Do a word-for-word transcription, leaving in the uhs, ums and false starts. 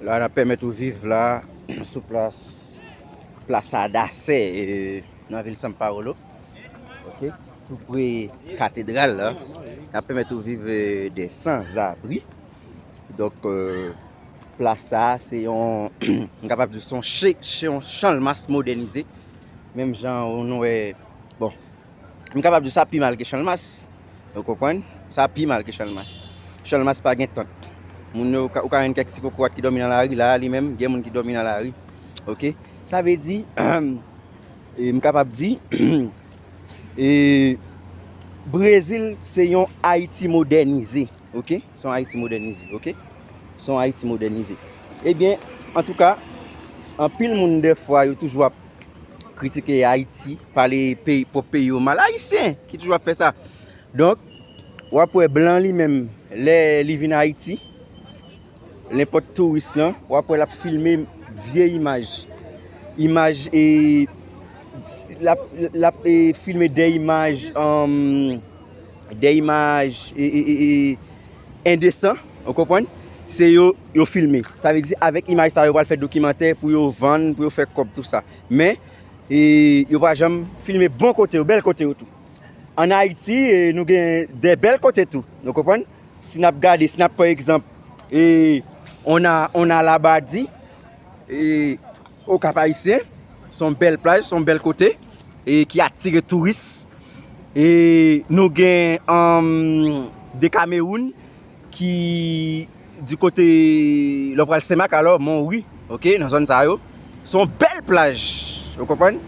La, n ap pèmèt ou viv la sou plas Plaza da Sé, e, nan vil São Paulo. Ok? Tou pre katedral la. N ap pèmèt ou viv, e, de sanzabri. Donk, e, plas sa, se yon, m kapab di, se yon che-, se yon Channmas modènize. Menm jan ou nou wè, bon, m kapab di sa pi mal ke Channmas. Ou konprann? Sa pi mal ke Channmas. Channmas pa gen tant. Moun yo, ou ka, ou ka jwenn kèk ti kokorat ki dòmi nan lari la, li menm, gen moun ki dòmi nan lari. Ok? Sa vle di, e, m kapab di, e, Brezil se yon Ayiti modènize. Ok? Se yon Ayiti modènize. Ok? Se yon Ayiti modènize. Ebyen, antouka, anpil moun dèfwa yo toujou ap kritike Ayiti, pale peyi, pwòp peyi yo mal. Ayisyen ki toujou ap fè sa. Donk, w ap wè blan li menm, lè li vin Ayiti, nenpòt touris lan, w ap wè l ap filme vye imaj. Imaj, e, l ap, l ap, e, filme de imaj, um, de imaj, e, e, e, e, endesan, ou konprann? Se yo, yo filme. Sa vle di, avèk imaj sa, yo pral fè dokimantè pou yo vann, pou yo fè kòb, tou sa. Men, e, yo pa janm filme bon kote yo, bèl kote yo tou. Ann Ayiti, e, nou gen de bèl kote tou, nou konprann? Si n ap gade, si n ap pran egzanp, e, on a, on a Labadi, e, Okap Ayisyen, se yon bèl plaj, se yon bèl kote, e, ki atire touris. E nou gen, um, de Kamewoun ki di kote lè w pral Senmak, alò, Monwi, ok, nan zòn sa yo. Se yon bèl plaj, ou konprann?